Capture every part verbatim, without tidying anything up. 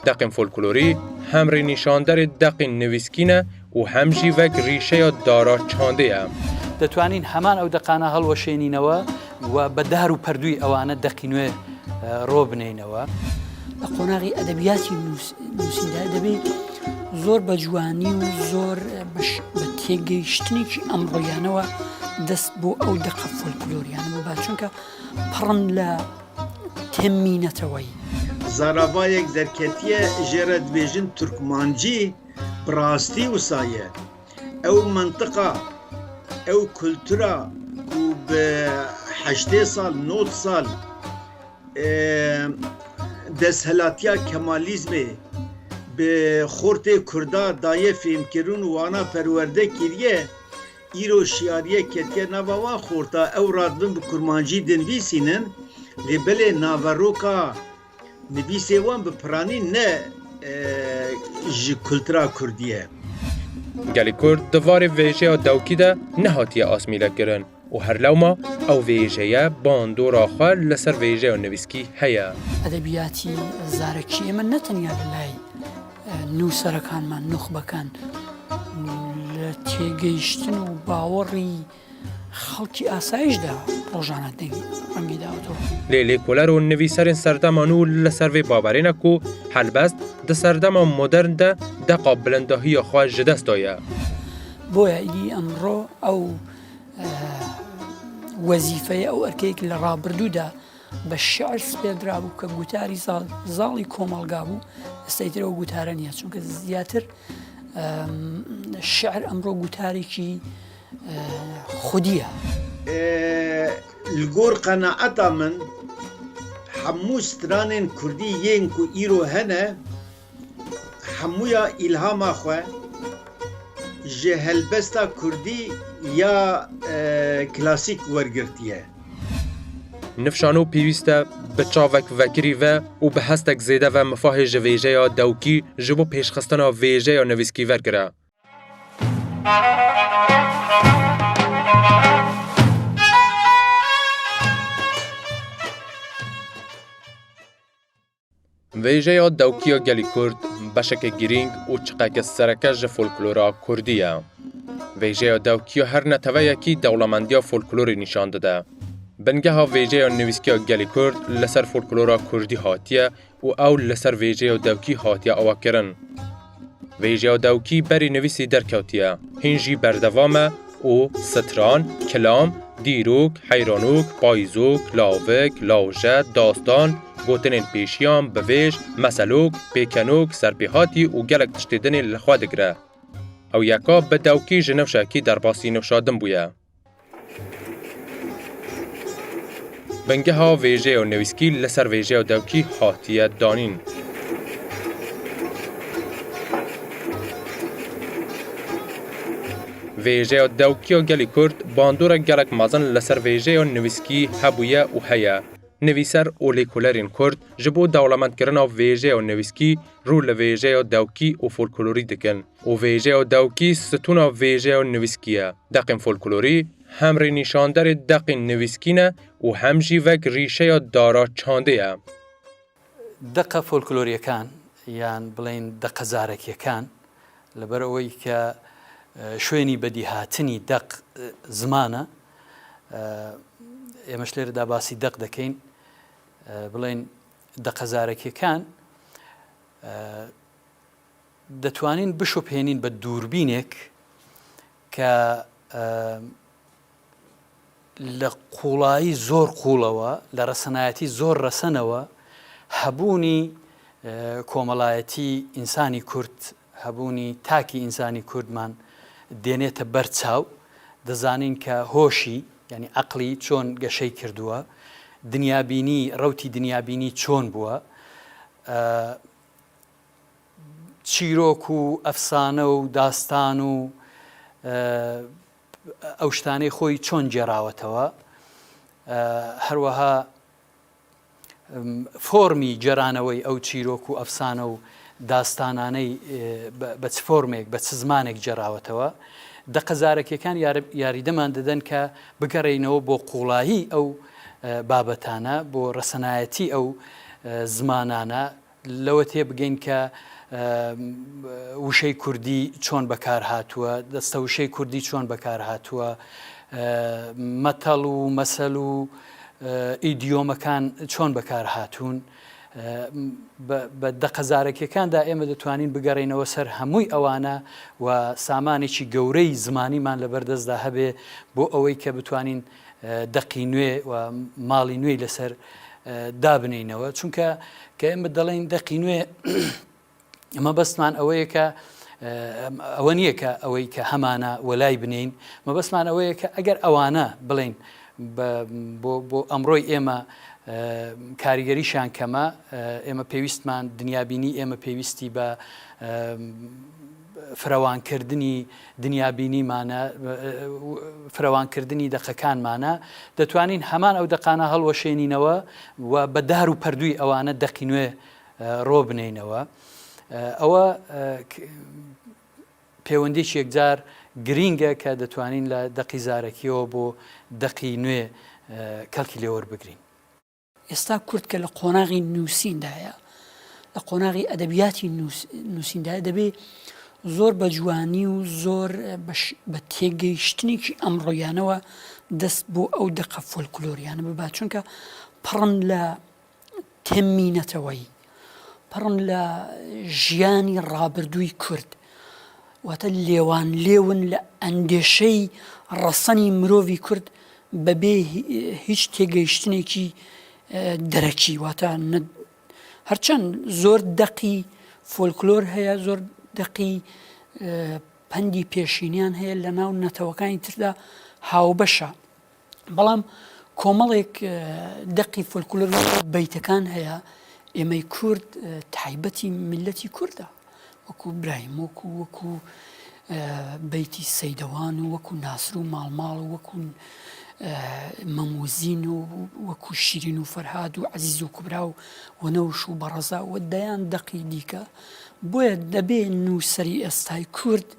Deqên folklorî hem rênîşanderê deqên nivîskî ne û hem jî wek rîşeya dara çandê ye. دەتوانین هەمان ئەو دەقانە هەڵوەشێنینەوە و بە دار و پەردووی ئەوانە دەقی نوێ، ئە، ڕۆ بنێینەوە. لە قۆناغی ئەدەبیاتی نووس-، نووسیندا دەبێت زۆر بە جوانی و زۆر بە ش-، بە تێگەیشتنێکی ئەمڕۆیانەوە دەست بۆ ئەو دەقە فۆلکلۆریانە ببات، چونکە پڕن لە تێمینەتەوەی. Zaravayek derketiye, jê re dibêjin Turkmancî, bi rastî wisa ye. Ew mentiqa, ew kultura ku bi heştê sal, nod sal, e, desthilatiya Kemalîzmê bi xortê Kurda daye fêmkirin û wana perwerde kiriye, îro şiyariye ketiye nava wan xorta, ew radibin bi kurmancî dinivîsînin, lê belê naveroka nivîsê wan bi piranî ne, e, ji kultura kurdî ye. Gelê Kurd di warê vêjeya dawkî de nehatiye asmîlekirin û her lewma ew vêjeye bandora xwe li ser vêjeya nivîskî heye. ئەدەبیاتی زارەکی ئێمە نە تەنیا لە لای، ئە، نووسەرەکانمان، نوخبەکان، لە تێگەیشتن و باوەڕی خەڵکی ئاسایشدا ڕۆژانە دەنگی ڕەنگی داوەتەوە. Lê lêkoler û nivîserên serdema nû li ser vê bawerê ne ku helbest di serdema modern de deqa bilindahiya xwe ji dest daye. بۆیە ئیدی ئەمڕۆ ئەو، ئە، وەزیفەیە، ئەو ئەرکەیەک لە ڕابردوودا بە شعر سپێردرابوو کە گوتاری زاڵ-، زاڵی کۆمەڵگا بوو، ئێستا ئیتر ئەو گوتارە نییە، چونکە زیاتر، ئەم، شعر ئەمڕۆ گوتارێکی، ئە، خودیە. Li gor qenaeta min, hemû stranên kurdî yên ku îro hene, hemûya îlhama xwe ji helbesta kurdî ya, e, klasîk wergirtiye. Nifşano pêwîst e bi çavek vekirî ve û bi hestek zêde ve mifahê ji vêjeya dawkî ji bo pêşxistina vêjeya nivîskî wergire. Vêjeya dawkî ya gelî Kurd beşeke girîng û çiqeke sereke ji folklora Kurdî ye. Vêjeya dawkî ya her neteweyekî dewlemendiya folklorê nîşan dide. Bingeha vêjeya nivîskî ya gelî Kurd li ser folklora Kurdî hatiye û ew li ser vêjeya dawkî hatiye avakirin. Vêjeya dawkî berî nivîsî derketiye, hîn jî berdewam e û stran, kilam, dîrok, heyranok, payîzok, lawik, lawje, dastan, gotinên pêşiyan, bivêj, meselok, pêkenok, serpêhatî û gelek tiştê dinê li xwe digire. Ew yeka bi dawkî ji nifşekî derbasî nifşa din bûye. Bingeha vêjeya nivîskî li ser vêjeya dawkî hatiye danîn. Vêjeya dawkî ya gelî Kurd bandorek gelek mezin li ser vêjeya nivîskî hebûye û heye. Nivîser û lêkolerên Kurd ji bo dewlemendkirina vêjeya nivîskî rû li vêjeya dawkî û folklorî dikin û vêjeya dawkî stûna vêjeya nivîskî ye. Deqên folklorî hem rênîşanderê deqên nivîskî ne û hem jî wek rîşeya dara çandê ye. دەقە فۆلکلۆریەکان، یان بڵێن دەقە زارەکیەکان، لەبەر ئەوەی کە، ئە، شوێنی بەدیهاتنی دەق، ئە، زمانە، ئە، ئێمەش لێرەدا باسی دەق دەکەین، ئە، بڵێن دەقە زارەکیەکان، ئە، دەتوانین بشوبهێنین بە دووربینێک کە، ئە، لە قوڵایی زۆر قوڵەوە، لە ڕەسەنایەتی زۆر ڕەسەنەوە، هەبوونی، ئە، کۆمەڵایەتی ئینسانی کورد هەبوونی تاکی ئینسانی کوردمان دێنێتە بەر چاو، دەزانین کە هۆشی، یعنی عەقڵی چۆن گەشەی کردووە، دنیابینی، ڕەوتی دنیابینی چۆن بووە، ئە، چیرۆک و ئەفسانە و داستان و، ئە، ئەو شتانەی خۆی چۆن گێڕاوەتەوە، ئە، هەروەها ئم، فۆرمی گێرانەوەی ئەو چیرۆک و ئەفسانە و داستانانەی، ئێ، بە، بە چ فۆرمێک، بە چ زمانێک گێڕاوەتەوە. دەقە زارەکیەکان یار-، یاریدەمان دەدەن کە بگەڕێینەوە بۆ قوڵایی ئەو، ئێ، بابەتانە، بۆ ڕەسەنایەتی ئەو، ئێ، زمانانە. لەوە تێبگەین کە، ئێ، وشەی کوردی چۆن بەکار هاتووە، دەستە وشەی کوردی چۆن بەکار هاتووە، ئێ، مەتەڵ و مەسەل و، ئێ، ئیدیۆمەکان چۆن بەکار هاتوون. ئێ، بە، بە دەقە زارەکیەکاندا ئێمە دەتوانین بگەڕێینەوە سەر هەمووی ئەوانە و سامانێکی گەورەی زمانیمان لەبەردەستدا هەبێ بۆ ئەوەی کە بتوانین، ئێ، دەقی نوێ و ماڵی نوێی لەسەر، ئێ، دابنینەوە. چونکە کە ئێمە دەڵێین دەقی نوێ، مەبەستمان ئەوەیە کە، ئێ، ئەوە نییە کە ئەوەی کە هەمانە وەلای بنین. مەبەستمان ئەوەیە کە ئەگەر ئەوانە بڵێن بە، بۆ، بۆ ئەمڕۆی ئێمە، ئێ، کاریگەریشان کەمە، ئێ، ئێمە پێویستمان، دنیابینی ئێمە پێویستی بە، ئێ، فرەوانکردنی دنیابینیمانە، ئێ، فرەوانکردنی دەقەکانمانە، دەتوانین هەمان ئەو دەقانە هەڵوەشێنینەوە و بە دار و پەردووی ئەوانە دەقی نوێ، ئێ، ڕۆ بنێینەوە. ئێ، ئەوە، ئێ، ک-، پەیوەندیەکی یەکجار گرینگە کە دەتوانین لە دەقی زارەکیەوە بۆ دەقی نوێ، ئێ، کەڵکی لێوەربگرین. ئێستا کورد کە لە قۆناغی نووسیندایە، لە قۆناغی ئەدەبیاتی نووس-، نووسیندایە، دەبێ زۆر بە جوانی و زۆر بە ش-، بە تێگەیشتنێکی ئەمڕۆیانەوە دەست بۆ ئەو دەقە فۆلکلۆریانە ببات، چونکە پڕن لە تێمی نەتەوەیی، پڕن لە ژیانی ڕابردووی کورد، واتە لێوان لێون لە ئەندێشەی ڕەسەنی مرۆڤی کورد بەبێ هی-، هیچ تێگەیشتنێکی، ئێ، دەرەکی، واتە نە-، هەرچەند زۆر دەقی فۆلکلۆر هەیە، زۆر دەقی، ئێ، پەندی پێشینیان هەیە لە ناو نەتەوەکانی تردا هاوبەشە. بەڵام کۆمەڵێک، ئێ، دەقی فۆلکلۆر بەیتەکان هەیە، ئێمەی کورد، ئێ، تایبەتی میللەتی کوردە، وەکو براهیمۆک و وەکو، ئێ، بەیتی سەیدەوان و وەکو ناسر و ماڵماڵ و وەکو، ئێ، مەموزین و وەکو شیرین و فەرهاد و عەزیز و کوبرا و وەنەوش و بەڕەزا و دەیان دەقی دیکە. بۆیە دەبێ نووسەری ئێستای کورد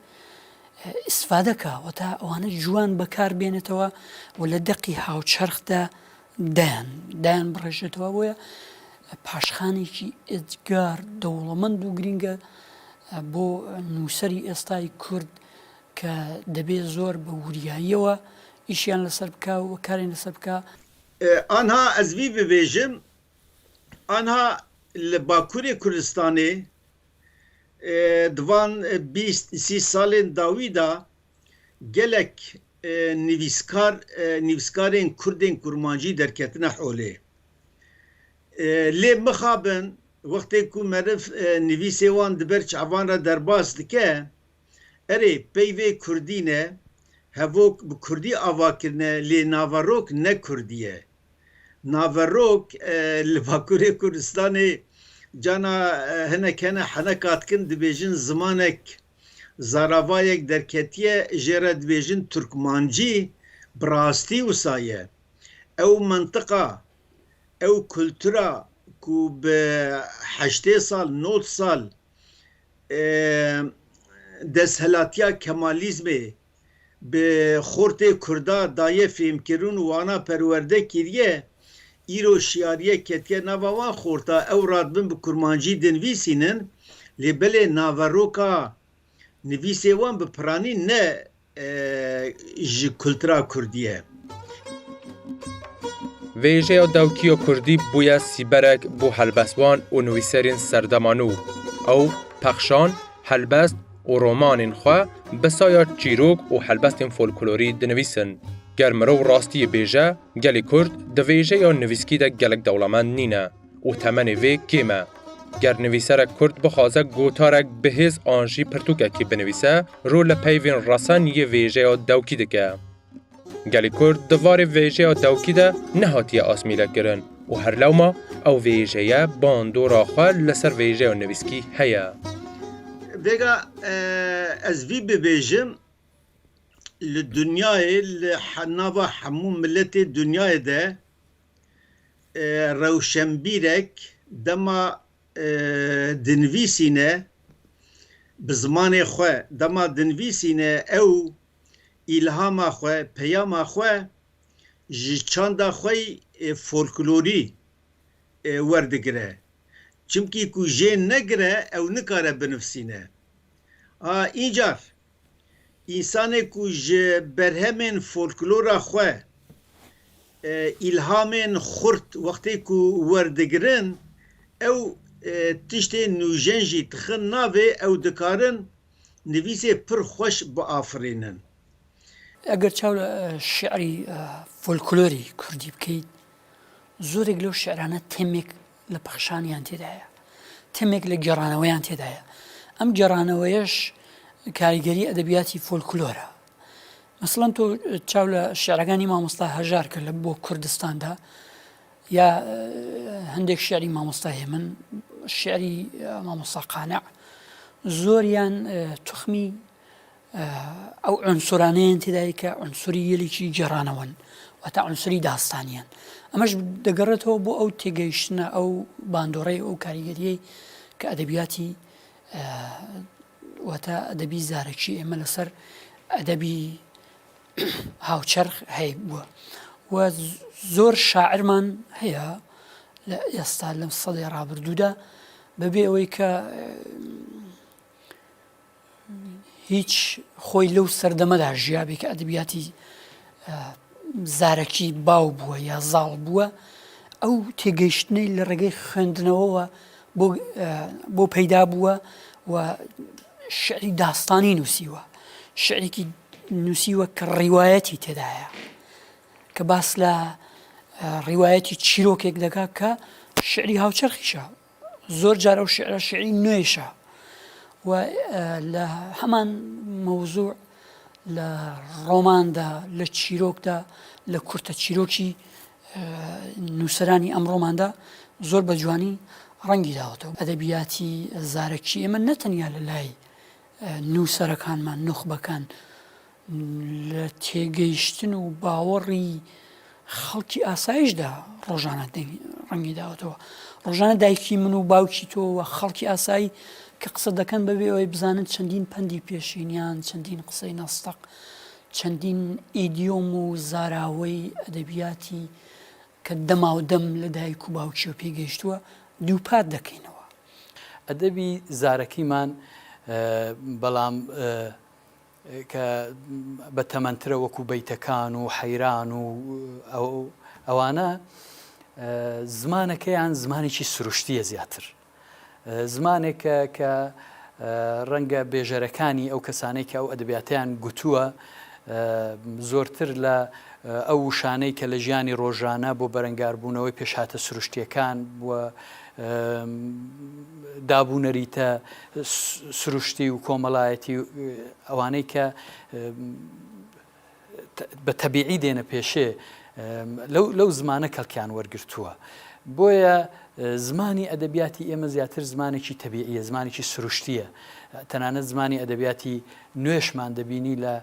ئیسفادە کا، وەتا ئەوانە جوان بەکار بێنێتەوە و لە دەقی هاوچەرخدا دایان، دایان بڕێژێتەوە. بۆیە پاشخانێکی ئێجگار دەوڵەمەند و گرینگە بۆ نووسەری ئێستای کورد کە دەبێ زۆر بە وریاییەوە ئیشیان لەسەر بکا و کارێن لەسەر بکا. ئێ، ئانها ئەز وی ببێژم، ئانها لە باکوورێ کوردستانê، ê, di van, ê, bîst, sî salên dawî de gelek, ê, nivîskar, ê, nivîskarên kurdên kurmancî derketine holê. Ê, lê mixabin, wextê ku meriv, ê, nivîsê wan di ber çavan re derbas dike, erê, peyvê kurdî ne, hevok bi kurdî ava kirine, lê naverok ne kurdî ye. Naverok, e, li Bakurê Kurdistanê cana, e, hinek hene heneka dikin, dibêjin zimanek zaravayek derketiye, jê re dibêjin Turkmancî, bi rastî wisa ye. Ew mentiqa, ew kultura ku bi heştê sal, nod sal, e, desthilatiya Kemalîzmê bi xortê Kurda daye fêmkirin û wana perwerde kiriye, îro şiyariye ketiye nava wan xorta, ew radibin bi kurmancî dinivîsînin, lê belê naveroka nivîsê wan bi piranî ne, e, ji kultura kurdî ye. Vêjeya dawkiya kurdî bûye sîberek bo helbestvan û nivîserên serdema nû. Ew pexşan, helbest û romanên xwe bi saya çîrok û helbestên folklorî dinivîsin. Ger mirov rastiyê bêje, gelê kurd di vêjeya nivîskî de gelek dewlemend nîne û temenê vê kêm e. Ger nivîserek kurd bixwaze gotarek bihêz an jî pirtûkekî binivîse, rû li peyvên resen yê vêjeya dewkî dike. Gelî kurd di warê vêjeya dewkî de nehatiye asmîlekirin û her lewma ew vêjeye bandora xwe li ser vêjeya nivîskî heye. Vêga, e, ez vî bibêjim, li dinyayê, li he-, nava hemû miletê dinyayê de, e, rewşenbîrek dema, e, dinivîsîne, bi zimanê xwe, dema dinivîsîne, ew îlhama xwe, peyama xwe ji çanda xwe yî, e, folklorî, e, werdigire. Çimkî ku jê negire, ew nikare binivsîne. A, încar însanê ku ji berhemên folklora xwe, e, îlhamên xurt wextê ku werdigirin, ew, e, tiştê nûjen jî dixin navê, ew dikarin nivîsê pir xweş biafirînin. Eger çaw li, e, şi'rî, e, folklorî kurdî bikeyt, zorek lew şi'rane têmek li pexşaniyan tê de heye. Têmek li geraneweyan tê de heye. Em geraneweyeş karîgerî edebiyatî folklor e. Meselen to, e, çaw li şi'reganî mamosta Hejar kir li bo Kurdistan de, ya, e, hindek şi'rî mamostayê min, şi'rî, e, mamosta Qane, zor yan, e, tuxmî, e, ew unsuraneyên tê de ye ke unsurî yelîkî geranewe in, wata unsurî dastanî ye. Ema ji digeretê bo ew têgehiştine, ew bandoreyê, ew karîgeriyê ke edebiyatî, e, wata edebî zarekî ême li ser edebî hawçerx heye bû. We z-, zor şairman heye li êsta li sedê rabirdû de, bibê ewê ke, e, hîç xwe lew serdeme de jiyabe ke edebiyatî, e, zarekî baw bûye ya zal bûye. Ew têgehiştinê li regê xwendineve we bo, e, bo peyda bûye we şi'rî dastanî nûsîwe. Şi'rîkî nûsîwe ke rîwayetî tê de heye. Ke bas li, e, rîwayetî çîrokek dike ke şi'rî hawçerxîş e. Zor car ew şi'ra şi'rî nûêş e. We, e, li heman mewzû li roman de, li çîrok de, li kurteçîrokî, e, nûseranî em roman de zor bi ciwanî rengî dawetê. Edebiyatî zarekî ême ne tenya li lay, e, nûserekanman, nuxbekan, li têgehiştin û bawerî xelkî asayî jî de rojane deng-, rengî dawetê. Rojane dayikî min û bawkî to we xelkî asayî ke qise dikin, bibê ew ê bizanin çendîn pendî pêşîniyan, çendîn qisey nasteq, çendîn îdîyom û zarawey edebiyatî ke dema û dem li dayik û bawkî we pê gehiştiwe, dûpat dikeynewe. Edebî zarekîman, e, belam, e, ke bi tementir e, wekû beytekan û heyran û ew, ewana, e, zimaneke yan zimanekî siruştî ye ziyadtir. E, zimaneke ke, e, renge bêjerekanî, ew kesanê ke ew edebiyateyan gotûye, e, zortir li, e, ew wişaney ke li jiyanî rojane bo berengarbûnewey pêşhate siruştiyekan, bo, e, dabûnerîte s-, siruştî û komelayetî, e, ewaney ke, e, te-, bi tebîî dêne pêşê, e, lew, lew zimane kelkiyan wergirtûye. Boye, e, zimanî edebiyatî ême ziyatir zimanekî tebîî ye, zimanekî siruştî ye. Tenanet zimanî edebiyatî nûêşman dibînî li,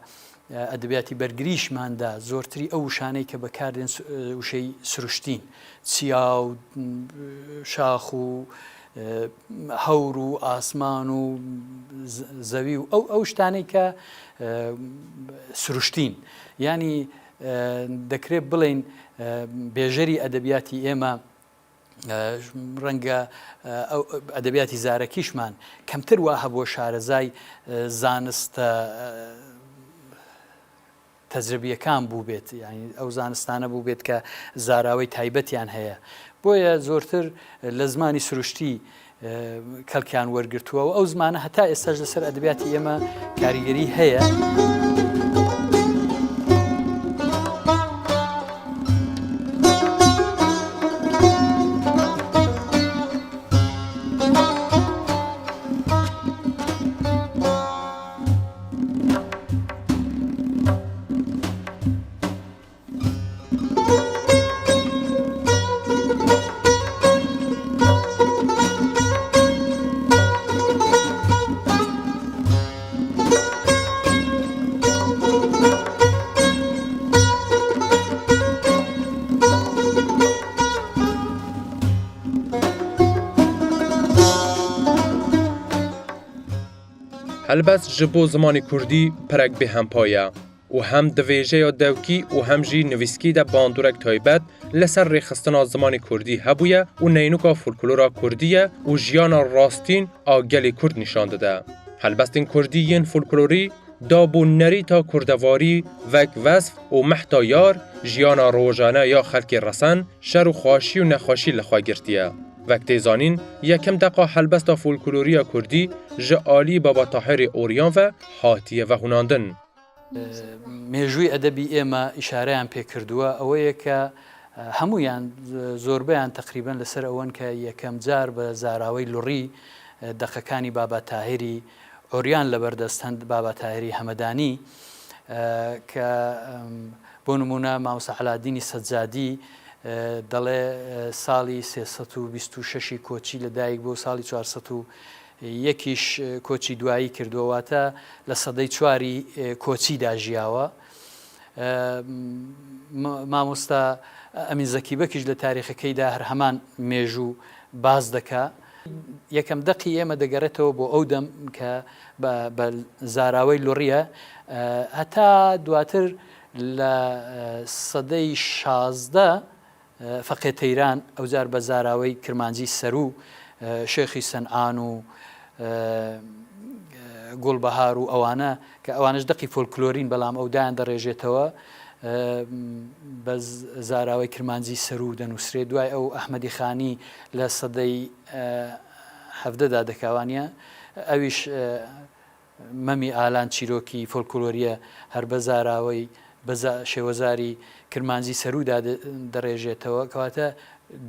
e, edebiyatî bergirîşman de zortirî ew wişaney ke bekar dên s-, e, wişey siruştîn. Çiya û, e, şax û, e, hewr û asman û z-, zewî û ew, ew ştanê ke, e, siruştîn. Yanî, e, dekirê bilên, e, bêjerî edebiyatî ême, e, renge, e, ew edebiyatî zarekîşman kemtir wa hebû şarezay, e, zaniste, e, tecribîyekan bûbêt, yanî ew zanistane bûbêt ke zarawey taybetiyan heye. Boye zortir li zimanî siruştî, e, kelkiyan wergirtûye û ew zimane heta êsta jî li ser edebiyatî ême karîgerî heye. Helbest ji bo zimanê kurdî perek bêhempa ye û hem di vêjeya dewkî û hem jî nivîskî de bandorek taybet li ser rêxistina zimanê kurdî hebûye û neynoka folklora kurdî ye û jiyana rastîn a gelê kurd nîşan dide. Helbestên kurdî yên folklorî dabû nerîta kurdevarî wek wesf û mehta yar, jiyana rojane ya xelkê resen, şer û xweşî û nexweşî li xwe girtiye. Wek tê zanîn, yekem deqa helbesta folklorî ya kurdî ji alî Baba Tahirê Oryan ve hatiye vehûnandin. مێژووی ئەدەبی ئێمە ئیشارەیان پێ کردووە، ئەوەیە کە هەموویان، زۆربەیان تەقریبەن لەسەر ئەوەن کە یەکەم جار بە زاراوەی لوڕی دەقەکانی بابا تاهری ئۆریان لەبەردەست هەند بابا تاهری هەمەدانی، کە بۆ نمونە مامۆستا عەلادینی سەجادی دەڵێ ساڵی سێ سەد و بیست و شەش ی کۆچی لە دایک بوو، ساڵی چوار سەد و یەکیش کۆچی دوایی کردووە، واتە لە سەدەی چواری کۆچیدا ژیاوە. مامۆستا ئەمین زەکی بەکیش لە تاریخەکەیدا هەر هەمان مێژوو باس دەکا. یەکەم دەقی ئێمە دەگەڕێتەوە بۆ ئەو دەم کە بە زاراوەی لوڕیە، هەتا دواتر لە سەدەی شازدە فەقێ تەیران ئەوجار بە زاراوەی کرمانجی سەروو، شێخی سەنعان و گوڵبەهار و ئەوانە کە ئەوانەش دەقی فۆلکلۆرین، بەڵام ئەو دایان دەڕێژێتەوە، بە زاراوەی کرمانجی سەروو دەنووسرێ. دوای ئەو ئەحمەدی خانی لە سەدەی حەڤدەدا دەکاوانە، ئەویش مەمی ئالان چیرۆکی فۆلکلۆریە هەر بە زاراوەی بە شێوەزاری کرمانجی سەروودا دەڕێژێتەوە. کەواتە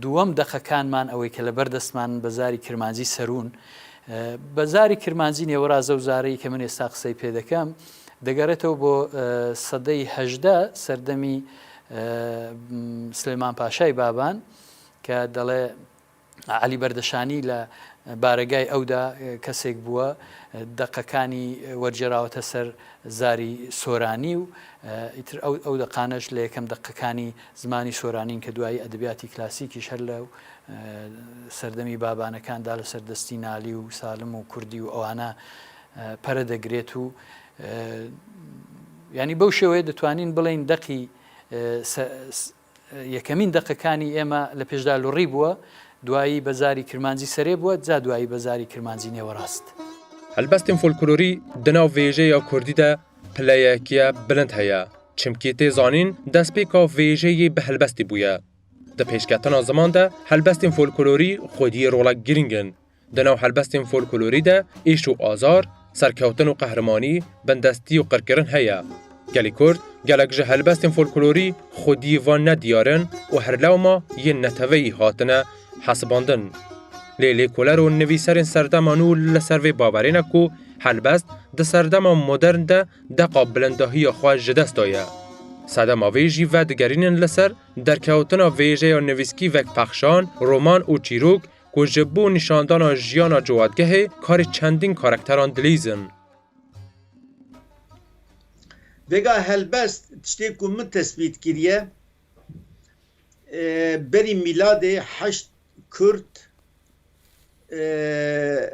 دووەم دەقەکانمان ئەوەی کە لەبەر دەستمان بە زاری کرمانجی سەروون، بە زاری کرمانجی نێوەڕاز و زارەی کە من ئێستا قسەی پێ دەکەم دەگەڕێتەوە بۆ سەدەی هەژدە، سەردەمی سلێمان پاشای بابان، کە دەڵێ عەلی بەردەشانی لە بارەگای ئەودا کەسێک بووە دەقەکانی وەرگێڕاوەتە سەر زاری سۆرانی و ئیتر ئەو دەقانەش لە یەکەم دەقەکانی زمانی سۆرانین کە دوایی ئەدەبیاتی کلاسیکیش هەر لەو سەردەمی بابانەکاندا لەسەر دەستی نالی و سالم و کوردی و ئەوانە پەرە دەگرێت و یانی بەو شێوەیە دەتوانین بڵێین دەقی یەکەمین دەقەکانی ئێمە لە پێشدا لوڕی بووە، دوایی بە زاری کرمانجی سەرێ بووە، جا دوایی بە زاری کرمانجی نێوەڕاست. Helbestên folklorî di nav vêjeya kurdî de pileyekiye bilind heye. Çimkî tê zanîn destpêka vêjeyê bi helbestî bûye. Di pêşketina ziman de helbestên folklorî xwediyê rolek girîng in. Di nav helbestên folklorî de êş û azar, serkewtin û qehrimanî, bindestî û qirkirin heye. Gelê Kurd gelek ji helbestên folklorî xwediyê van ne diyar in û her lewma yên neteweyî hatine hesibandin. Lê lêkoler û nivîserên serdema nû li ser vê bawerê ne ku helbest di serdema modern de deqa bilindahiya xwe ji dest daye. Sedema vê jî vedigerînin li ser derkewtina vêjeya nivîskî wek pexşan, roman û çîrok ku ji bo nîşandana jiyana ciwadgehê karê çendîn karakteran dilîz in. Vêga helbest tiştê ku min tespît kiriye, e, berî mîladê heşt Kurd, e,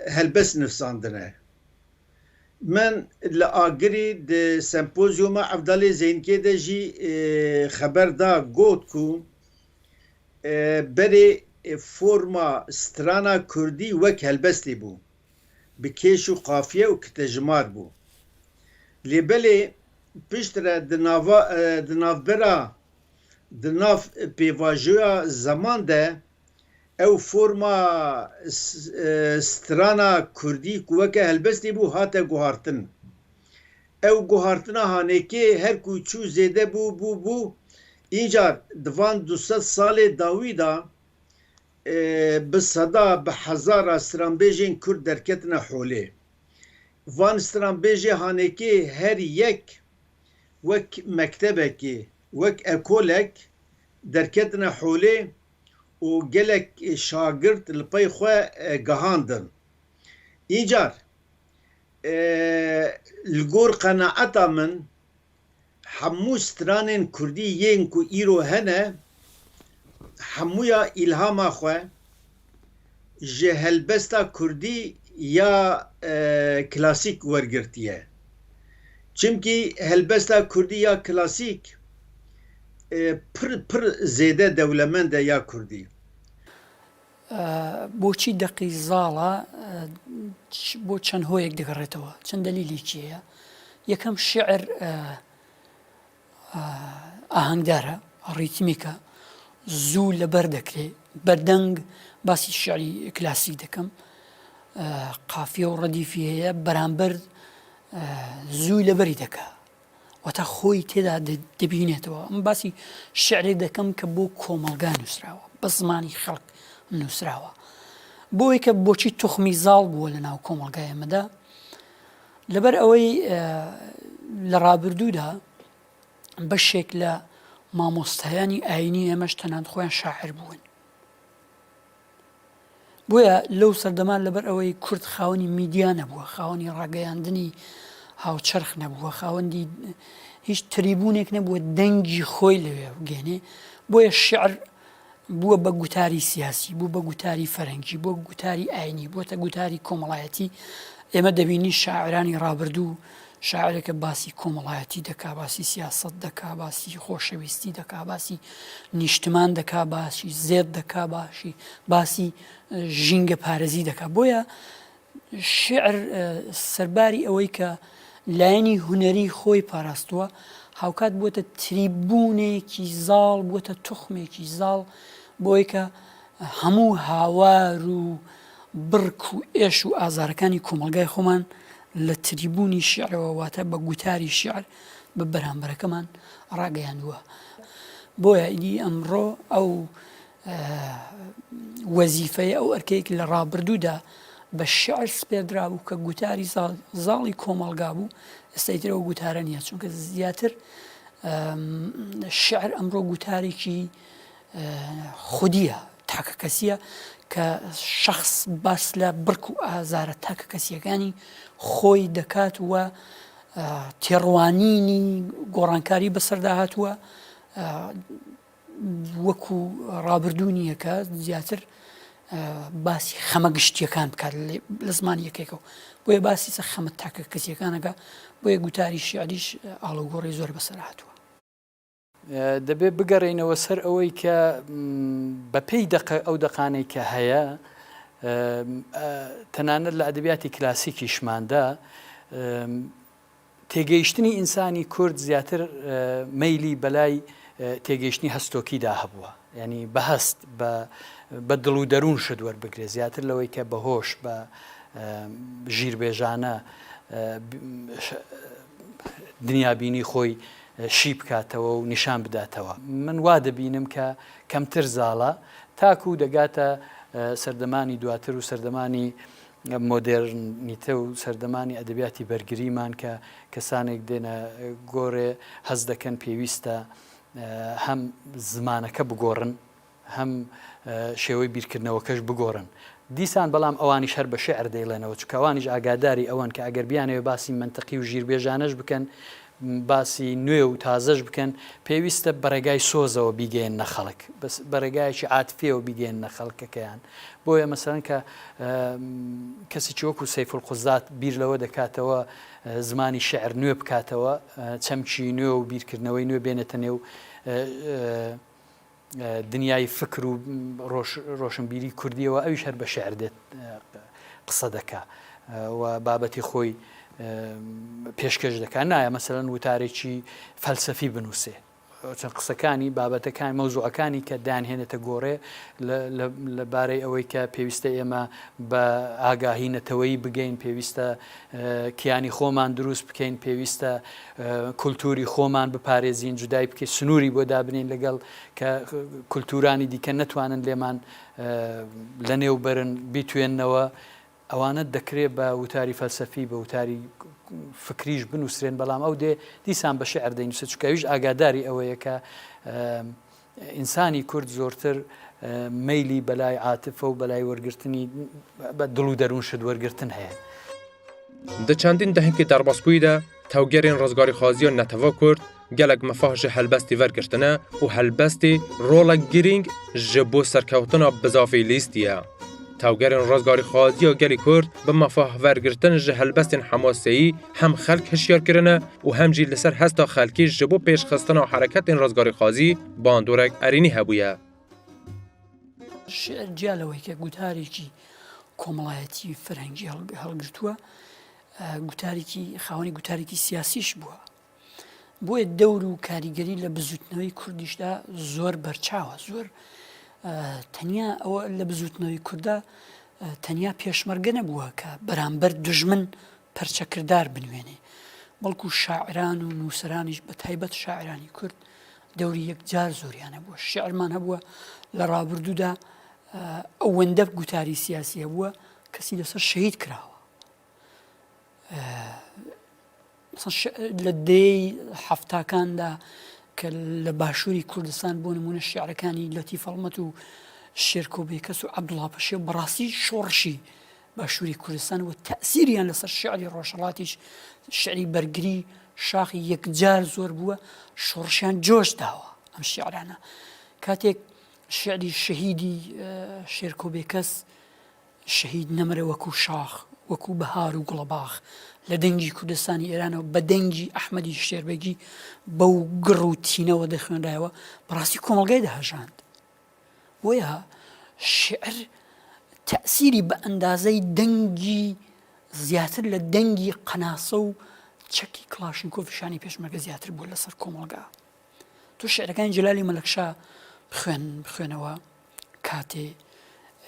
helbest nivsandine. Min li Agirî di sempozyuma Evdalê Zeynkê de jî, e, xeber da, got ku, e, berê, e, forma strana kurdî wek helbestê bû, bi kêş û qafiye û kitejimar bû. Lê belê piştre di nava, e, di navbera, di nav pêvajoya zeman de ew forma s-, e, strana kurdî ku weke helbestê bû hate guhartin. Ew guhartina Hanêkê her ku çû zêde bû, bû, bû. Încar di van du sed salê dawî de, e, bi seda, bi hezara stranbêjên kurd derketine holê. Van stranbêjê Hanêkê her yek wek mektebekê, wek ekolek derketine holê û gelek şagirt li pey xwe, e, gihandin. Încar, e, li gor qenaeta min, hemû stranên kurdî yên ku îro hene, hemûya îlhama xwe ji helbesta kurdî ya, e, klasîk wergirtiye. Çimkî helbesta kurdî ya klasîk, e, pir, pir zêde dewlemend e ya kurdî. بۆچی دەقی زاڵە؟ بۆ چەند هۆیەک دەگەڕێتەوە، چەند دەلیلێکی هەیە. یەکەم، شیعر ئاهەنگدارە، ڕیتمیکە، زوو لەبەر دەکرێ. بەدەنگ، باسی شیعری کلاسیک دەکەم، قافیە و ڕەدیفی هەیە، بەرامبەر زوو لەبەری دەکا. واتە خۆی تێدا دەبینێتەوە. ئەم باسی شعرێک دەکەم کە بۆ کۆمەلگا نووسراوە، بە زمانی خەڵک نووسراوە. بۆ ئەوەی کە بۆچی توخمی زاڵ بووە لە ناو کۆمەلگای ئێمەدا؟ لەبەر ئەوەی لە ڕابردوودا بەشێک لە مامۆستایانی ئاینی ئێمەش تەنانەت خۆیان شاعر بوون. بۆیە لەو سەردەمان، لەبەر ئەوەی کورد خاوەنی میدیا نەبووە، خاوەنی ڕاگەیاندنی هاوچەرخ نەبووە، خاوەندی هیچ تریبوونێک نەبووە دەنگی خۆی لەوێ بگەێنێ، بۆیە شیعر بووە بە گوتاری سیاسی، بوو بە گوتاری فەرهەنگی، بووە گوتاری ئاینی، بووەتە گوتاری کۆمەڵایەتی. ئێمە دەبینین شاعرانی ڕابردوو، شاعرێکە باسی کۆمەڵایەتی دەکا، باسی سیاسەت دەکا، باسی خۆشەویستی دەکا، باسی نیشتمان دەکا، باسی زێد دەکا، باسی باسی ژینگە پارێزی دەکا. بۆیە شیعر سەرباری ئەوەی کە لایەنی هونەری خۆی پاراستووە، هاوکات بووەتە تریبوونێکی زاڵ، بووەتە توخمێکی زاڵ، بۆیە کە هەموو هاوار و بڕک و ئێش و ئازارەکانی کۆمەلگای خۆمان لە تریبوونی شیعرەوە، واتە بە گوتاری شیعر، بە بەرامبەرەکەمان ڕاگەیاندووە. بۆیە ئیدی ئەمڕۆ ئەو وەزیفەیە، ئەو ئەرکەیەک لە ڕابردوودا بە شیعر سپێردرا بوو کە گوتاری زاڵ، زاڵی کۆمەلگا بوو، ئێستا ئیتر ئەو گوتارە نییە، چونکە زیاتر شیعر ئەمڕۆ گوتارێکی خودیە، تاکەکەسیە، کە شەخس باس لە بڕک و ئازارە تاکەکەسیەکانی خۆی دەکات و تێڕوانینی گۆڕانکاری بەسەردا هاتووە، وەکو ڕابردوو نییە کە زیاتر باسی خەمە گشتیەکان بکات لە زمانی یەکێکەوە، بۆیە باسی سە خەمە تاکەکەسیەکانەکە، بۆیە گوتاری شیعریش ئاڵوگۆڕی زۆر بەسەر هاتووە. دەبێت بگەڕێینەوە سەر ئەوەی کە بەپێی دەقە، ئەو دەقانەی کە هەیە، تەنانەت لە ئەدەبیاتی کلاسیکیشماندا، تێگەیشتنی ئینسانی کورد زیاتر مەیلی بەلای تێگەیشتنی هەستۆکیدا هەبووە، یعنی بە هەست، بە بە دڵ و دەروون شت وەربگرێ، زیاتر لەوەی کە بە هۆش، بە ژیربێژانە دنیابینی خۆی شی بکاتەوە و نیشان بداتەوە. من وا دەبینم کە کەمتر زاڵە، تاکو دەگاتە سەردەمانی دواتر و سەردەمانی مۆدێرنیتە و سەردەمانی ئەدەبیاتی بەرگریمان کە کەسانێک دێنە گۆرێ هەست دەکەن پێویستە هەم زمانەکە بگۆڕن، هەم شێوەی بیرکردنەوەکەش بگۆڕن. دیسان بەڵام ئەوانیش هەر بە شیعر دەیڵێنەوە، چونکە ئەوانیش ئاگاداری ئەوەن کە ئەگەر بیانەوێ باسی مەنتەقی و ژیربێژانەش بکەن، باسی نوێ و تازەش بکەن، پێویستە بە ڕێگای سۆزەوە بیگەیەننە خەڵک، بەس بە ڕێگایەکی عاتفیەوە بیگەیەننە خەڵکەکەیان. بۆیە مەسەلەن کە کەسێکی وەکو سەیفولقوزات بیر لەوە دەکاتەوە زمانی شیعر نوێ بکاتەوە، چەمکی نوێ و بیرکردنەوەی نوێ بێنێتە نێو دنیای فکر و ڕۆشنبیری کوردیەوە، ئەویش هەر بە شیعر دێت قسە دەکا و بابەتی خۆی پێشکەش دەکا. نایە مەسەلەن وتارێکی فەلسەفی بنووسێ، چەند قسەکانی، بابەتەکانی، مەوزوعەکانی کە دانهێنێتە گۆڕێ لەبارەی ئەوەی کە پێویستە ئێمە بە ئاگاهی نەتەوەیی بگەین، پێویستە کیانی خۆمان دروست بکەین، پێویستە کولتوری خۆمان بپارێزین، جودای بکەین، سنووری بۆ دابنین لەگەڵ کە کولتورانی دیکە نەتوانن لێمان لە نێو بەرن، بیتوێننەوە. ئەوانە دەکرێ بە وتاری فەلسەفی، بە وتاری فکریش بنووسرێن، بەڵام ئەو دێ دیسان بە شیعر دەینووسێت، چونکە ئەویش ئاگاداری ئەوەیە کە ئینسانی کورد زۆرتر مەیلی بەلای عاتفە و بەلای وەرگرتنی، بە دڵ و دەروون شت وەرگرتن هەیە. Di çendîn dehekî derbasbûyî de tewgerên rizgarîxwaziya netewa Kurd gelek mifah ji helbestê wergirtine û helbestê rolek girîng ji bo serkewtina bizavê lîstiye. Tevgerên rizgarîxwaziya gelê Kurd bi mefahvergirtin ji helbestên hemaseyî hem xelk hişyar kirine û hem jî li ser hesta xelkî ji bo pêşxistina hereketên rizgarîxwazî bandorek erênî hebûye. شێعر جیا لەوەی کە گوتارێکی کۆمەڵایەتی فەرهەنگی هەڵگ- هەڵگرتووە، ئە، گوتارێکی خاوەنی گوتارێکی سیاسیش بووە. بۆیە دەور و کاریگەری لە بزوتنەوەی کوردیشدا زۆر بەرچاوە، زۆر، ئە، تەنیا ئەوە لە بزوتنەوەی کوردا، ئە، تەنیا پێشمەرگە نەبووە کە بەرامبەر دوژمن پەرچەکردار بنوێنێ، بەڵکو شاعران و نووسەرانیش، بە تایبەت شاعرانی کورد، دەوری یەکجار زۆریان هەبووە. شیعرمان هەبووە لە ڕابردوودا، ئە، ئەوەندە گوتاری سیاسی هەبووە، کەسی لەسەر شەهید کراوە. ئە، مەسەڵەن شع- لە دەیەی حەفتاکاندا کە لە باشووری کوردستان، بۆ نمونە، شیعرەکانی لەتیف هەڵمەت و شێرکۆ بێکەس و عەبدوڵا پەشێو بەڕاستی شۆڕشی باشووری کوردستان و تەئسیریان لەسەر شیعری ڕۆژهەڵاتیش، شیعری بەرگری، شاخی یەکجار زۆر بووە، شۆڕشیان جۆش داوە ئەم شیعرانە. کاتێک شیعری شەهیدی، ئە، شێرکۆ بێکەس، شەهید نەمرە وەکو شاخ، وەکو بەهار و گوڵەباخ، لە دەنگی کوردستانی ئێرانەوە بە دەنگی ئەحمەدی شێربەگی بەو گڕ و تینەوە دەخوێنرایەوە، بەڕاستی کۆمەڵگای دەهەژاند. بۆیە شیعر تەئسیری بە ئەندازەی دەنگی، زیاتر لە دەنگی قەناسە و چەکی کڵاشنکۆف و شانی پێشمەرگە زیاتر بووە لەسەر کۆمەڵگا. تۆ شیعرەکانی جەلالی مەلەکشا بخوێن بخوێنەوە، کاتێ،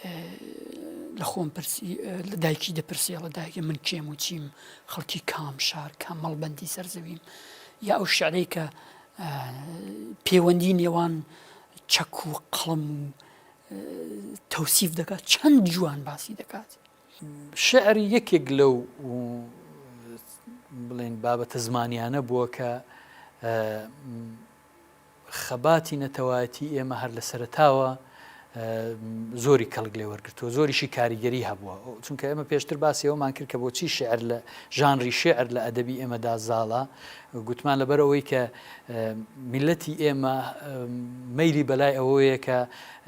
ئێ، لە خۆم پرسی، ئێ، لە دایکی دەپرسێ، ئەڵێ دایکێ من کێم و چیم، خەڵکی کام شار، کام مەڵبەندی سەرزەویم، یا ئەو شیعرەی کە، ئە، پێوەندی نێوان چەک و قەڵم و، ئێ، تەوسیف دەکات، چەند جوان باسی دەکات. شعر یەکێک لەو، بڵێن، بابەتە زمانیانە بووە کە، ئە، خەباتی نەتەوایەتی ئێمە هەر لە سەرەتاوە، ئە، زۆری کەڵک لێ وەرگرتووە، زۆریشی کاریگەری هەبووە. چونکە ئێمە پێشتر باسی ئەوەمان کرد کە بۆچی شعر لە، ژانری شعر لە ئەدەبی ئێمەدا زاڵە. گوتمان لەبەر ئەوەی کە، ئە، میلەتی ئێمە، ئە، مەیلی بەلای ئەوەیە کە،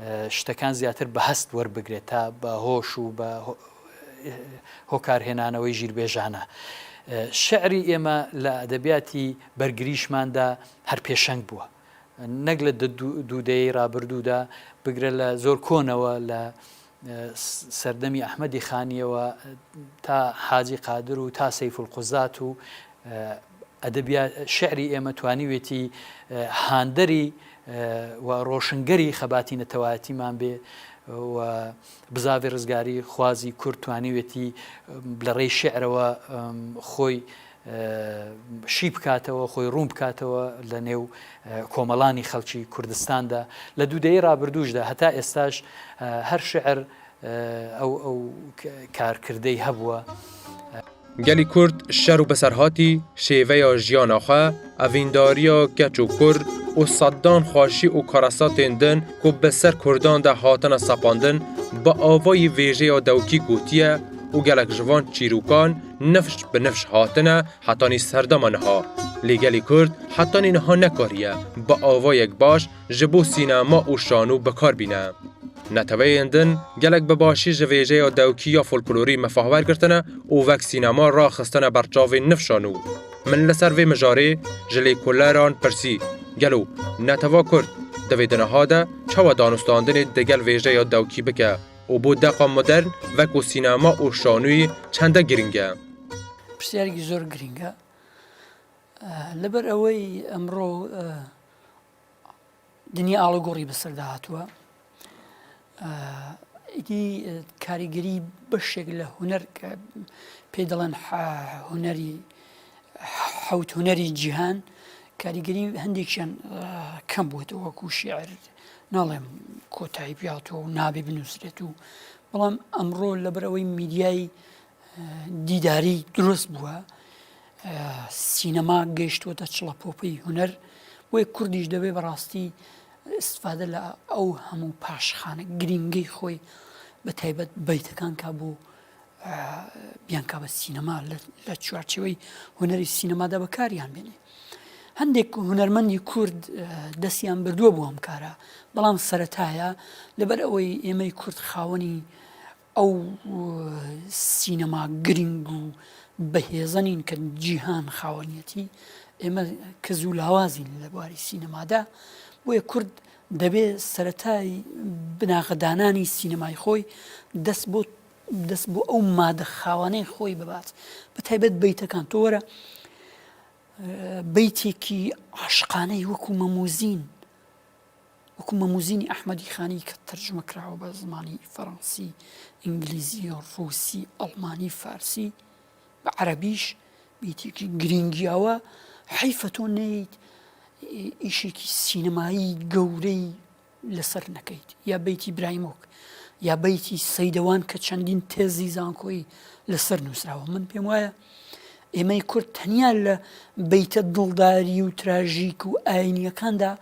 ئە، شتەکان زیاتر بە هەست وەربگرێت تا بە هۆش و بە هۆ-، هۆکارهێنانەوەی ژیربێژانە. ئە، شعری ئێمە لە ئەدەبیاتی بەرگریشماندا هەر پێشەنگ بووە. نەک لە دە-، دوو، دوو دەیەی ڕابردوودا، بگرە لە زۆر کۆنەوە، لە، ئە، س-، سەردەمی ئەحمەدی خانیەوە تا حاجی قادر و تا سەیفولقوزات و، ئە، ئەدەبیات، شعری ئێمە توانیوێتی، ئە، هاندەری، ئە، و ڕۆشنگەری خەباتی نەتەوایەتیمان بێ و بزاڤی ڕزگاری خوازی کورد توانیوێتی، ئە، لە ڕێی شعرەوە، ئەم، خۆی، ئە، شی بکاتەوە، خۆی ڕوون بکاتەوە لە نێو، ئە، کۆمەڵانی خەڵکی کوردستاندا. لە دوو دەیەی ڕابردووشدا هەتا ئێستاش، ئە، هەر شعر، ئە، ئەو، ئەو ک-، کارکردەی هەبووە. Gelê Kurd şer û beserhatî, şêveya jiyana xwe, evîndariya keç û kur û sedan xweşî û karesatên din ku bi ser Kurdan de hatine sepandin, bi avayî vêjeya dewkî gotiye û gelek ji van çîrokan nifş bi nifş hatine hetanî serdema niha. Lê gelê Kurd hetanî niha nekariye bi avayek baş ji bo sînema û şano bi kar bîne. Neteweyên din gelek bi başî ji vêjeya dewkî ya folklorî mefah wergirtine û wek sînema raxistine ber çavên nifşan û min li ser vê mijarê ji lêkoleran pirsî, gelo netewa Kurd di vê di niha de çawa danûstandinê digel vêjeya dewkî bike û bo deqa modern wek ku sînema û şanoyî çende girîng e? پرسیارێکی زۆر گرنگە. ئە، لەبەر ئەوەی ئەمڕۆ، ئە، دنیا ئاڵوگۆڕی بەسەردا هاتووە. ئە، ئیدی، ئە، کاریگەری بەشێک لە هونەر کە پێی دەڵێن ح-، هونەری، حەوت هونەری جیهان، کاریگەری هەندێکیان، ئە، کەم بووەتەوە، وەکو شیعر، ناڵێم کۆتایی پێ هاتووە و نابێ بنووسرێت و، بەڵام ئەمڕۆ لەبەر ئەوەی میدیای دیداری دروست بووە، سینەما گەیشتووەتە چڵەپۆپەی هونەر، بۆیە کوردیش دەبێ بەڕاستی ئیستفادە لە ئەو هەموو پاشخانە گرینگەی خۆی، بە تایبەت بەیتەکان کا بۆ، بیان کا بە سینەما، لە، لە چوارچێوەی هونەری سینەمادا بەکاریان بێنێ. هەندێک هونەرمەندی کورد دەستیان بردووە بۆ ئەم کارە، بەڵام سەرەتایە، لەبەر ئەوەی ئێمەی کورد خاوەنی ئەو، ئە، سینەما گرنگ و بەهێزە نین کە جیهان خاوەنیەتی. ئێمە کز و لاوازین لە بواری سینەمادا. بۆیە کورد دەبێ سەرەتای بناغەدانانی سینەمای خۆی دەست بۆ، دەست بۆ ئەو مادە خاوانەی خۆی ببات، بە تایبەت بەیتەکان. تۆ وەرە، ئە، بەیتێکی عاشقانەی وەکو مەموزین، وەکو مەموزینی ئەحمەدی خانی کە تەرجمە کراوە بە زمانی فەڕەنسی، ئینگلیزی، ڕووسی، ئەڵمانی، فارسی، بە عەرەبیش، بەیتێکی گرنگیاوە. حەیفە تۆ نەیت ئیشێکی سینەمایی گەورەی لەسەر نەکەیت، یا بەیتی برایمۆک، یا بەیتی سەیدەوان کە چەندین تێزی زانکۆیی لەسەر نووسراوە. من پێم وایە ئێمەی کورد تەنیا لە بەیتە دڵداری و تراژیک و ئاینیەکاندا،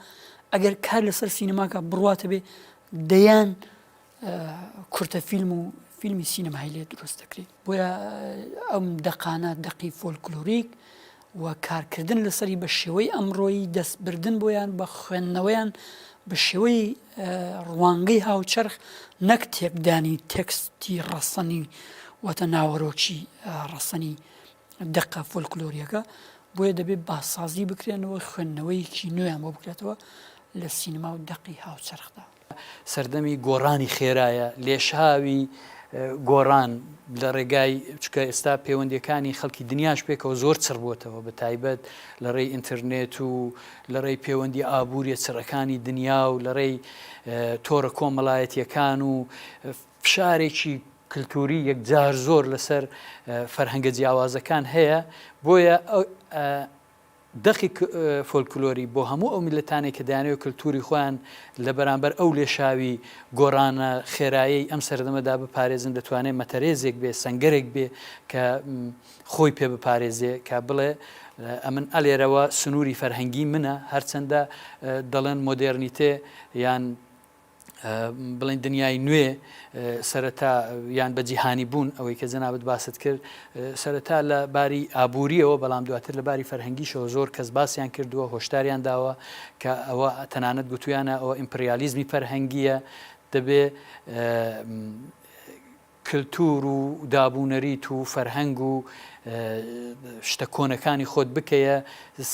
ئەگەر کار لەسەر سینەماکە بڕواتە بێ، دەیان، ئە، کورتە فیلم و فیلمی سینەمایی لێ دروست دەکرێت. بۆیە ئەم دەقانە، دەقی فۆلکلۆریک و کارکردن لەسەری بە شێوەی ئەمڕۆیی، دەستبردن بۆیان، بە خوێندنەوەیان بە شێوەی، ئە، ڕوانگەی هاوچەرخ، نەک تێکدانی تێکستی ڕەسەنی واتە ناوەرۆکی، ئە، ڕەسەنی دەقە فۆلکلۆریەکە. بۆیە دەبێت باسازی بکرێنەوە، خوێندنەوەیەکی نوێیان بۆ بکرێتەوە لە سینەما و دەقی هاوچەرخدا. سەردەمی گۆڕانی خێرایە، لێشاوی، ئە، گۆڕان لە ڕێگای، چونکە ئێستا پەیوەندیەکانی خەڵکی دنیاش پێکەوە زۆر چڕ بۆتەوە، بە تایبەت لە ڕێی ئینتەرنێت و لە ڕێی پەیوەندی ئابووریە چڕەکانی دنیا و لە ڕێی، ئە، تۆڕە کۆمەڵایەتیەکان و، ئە، فشارێکی کلتوری یەکجار زۆر لەسەر، ئە، فەرهەنگە جیاوازەکان هەیە. بۆیە ئەو، ئە، دەقی ک-، ئە، فۆلکلۆری بۆ هەموو ئەو میلەتانەی کە دەیانەوێت کلتوری خۆیان لە بەرامبەر ئەو لێشاوی گۆڕانە خێرایەی ئەم سەردەمەدا بپارێزن، دەتوانێت مەتەرێزێک بێ، سەنگەرێک بێ کە، م، خۆی پێ بپارێزێ، کە بڵێ، ئە، ئەمن ئەلێرەوە سنووری فەرهەنگی منە، هەرچەندە، ئە، دەڵێن مۆدێرنیتێ یان، ئە، بڵێن دنیای نوێ، ئە، سەرەتا، یان بە جیهانی بوون، ئەوەی کە جەنابەت باست کرد، ئە، سەرەتا لە باری ئابووریەوە، بەڵام دواتر لە باری فەرهەنگیشەوە زۆر کەس باسیان کردووە، هۆشداریان داوە کە ئەوە تەنانەت گوتویانە ئەوە ئیمپریالیزمی فەرهەنگیە، دەبێ، ئە، کلتور و دابوونەریت و فەرهەنگ و، ئە، شتە کۆنەکانی خۆت بکەیە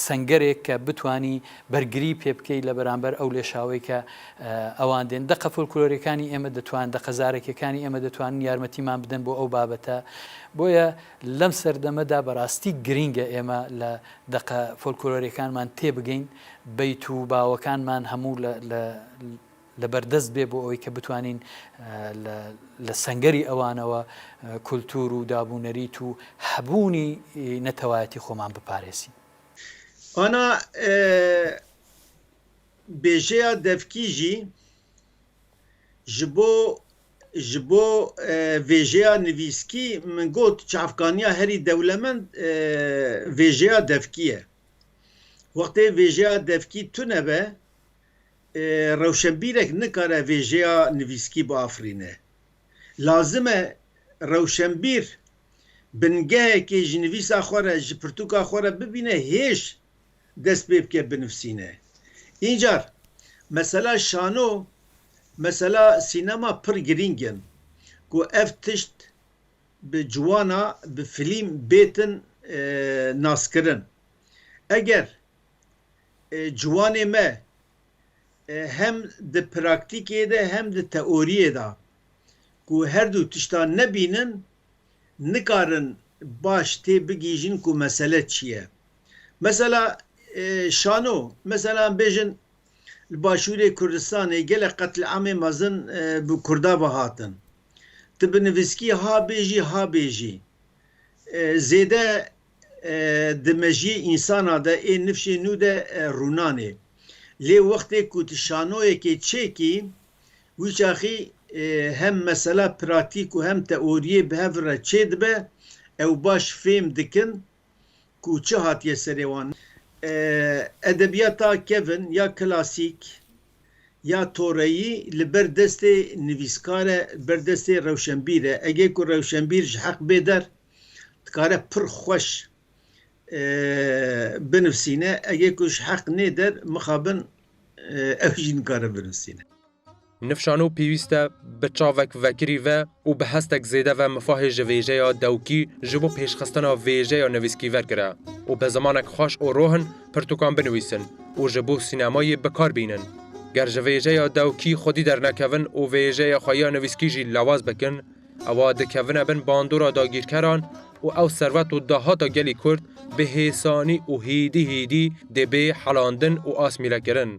سەنگەرێک کە بتانی بەرگری پێ بکەی لە بەرامبەر ئەو لێشاوەی کە، ئە، ئەوان دێن. دەقە فۆلکلۆریەکانی ئێمە دەتوان، دەقە زارەکیەکانی ئێمە دەتوانن یارمەتیمان بدەن بۆ ئەو بابەتە. بۆیە لەم سەردەمەدا بەڕاستی گرینگە ئێمە لە دەقە فۆلکلۆریەکانمان تێبگەین، بەیت و باوەکانمان هەموو لە، لە، لە بەردەست بێ بۆ ئەوەی کە بتوانین، ئە، لە، لە سەنگەری ئەوانەوە، ئە، کولتور و دابوونەریت و هەبوونی نەتەوایەتی خۆمان بپارێزین. ئانا، ئە، بێژەیە دەفکی ژی، ji bo, ji bo, ئە، vêjeya nivîskî min got çavkaniya herî dewlemend, ئە، vêjeya devkî ye. Wextê vêjeya devkî tune be, e, rewşenbîrek nikare vêjeya nivîskî biafirîne. Lazim e rewşenbîr bingehekê ji nivîsa xwe re, ji pirtûka xwe re bibîne hêj dest pê bike binivîsîne. Încar mesela şano, mesela sînema pir girîng in ku ev tişt bi ciwana, bi filîm bêtin, e, naskirin. Eger, e, ciwanê me, e, hem di praktîkê de hem di teoriyê de ku her du tiştan nebînin, nikarin baş tê bigihîjin ku mesele çi ye. Mesela, e, şano, mesela bêjin, li Başûrê Kurdistanê gelek qetliamê mezin, e, bi Kurda ve hatin. Tu bi nivîskî ha bêjî, ha bêjî, e, zêde, e, di mejiyê însana de, ê nifşê nû de, e, rûnanê. Lê wextê ku tu şanoyekê çêkî, wî çaxî, e, hem mesela pratîk û hem teoriyê bi hev re çêdibe, ew baş fêm dikin ku çi hatiye serê wan. E, edebiyata kevin ya klasîk, ya toreyî li ber destê nivîskar e, li ber destê rewşenbîr e. Egê ku rewşenbîr ji heq bê der, dikare pir xweş, e, binivîsîne. Egê ku ji heq nê der, mixabin, e, ew jî nikare binivîsîne. Nifşano pêwîst e bi çavek vekirî ve û bi hestek zêde ve mifahê ji vêjeya dewkî ji bo pêşxistina vêjeya nivîskî vekire û bi zimanek xweş û rohin pirtûkan binivîsin û ji bo sînemayê bi kar bînin. Ger ji vêjeya dewkî xwedî dernekevin û vêjeya xwe ya nivîskî jî lawaz bikin, ewa dikevine bin bandora dagîrkeran û ew servet û dahata gelî Kurd bi hêsanî û hîdî hîdî dê bê helandin û asmîlekirin.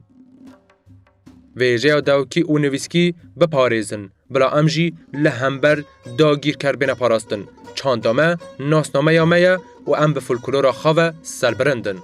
Vêjeya dawkî û nivîskî biparêzin, bila em jî li hember dagîrker bêne parastin. Çanda me, nasnameya me ye û em bi folklora xwe ve serbilind in.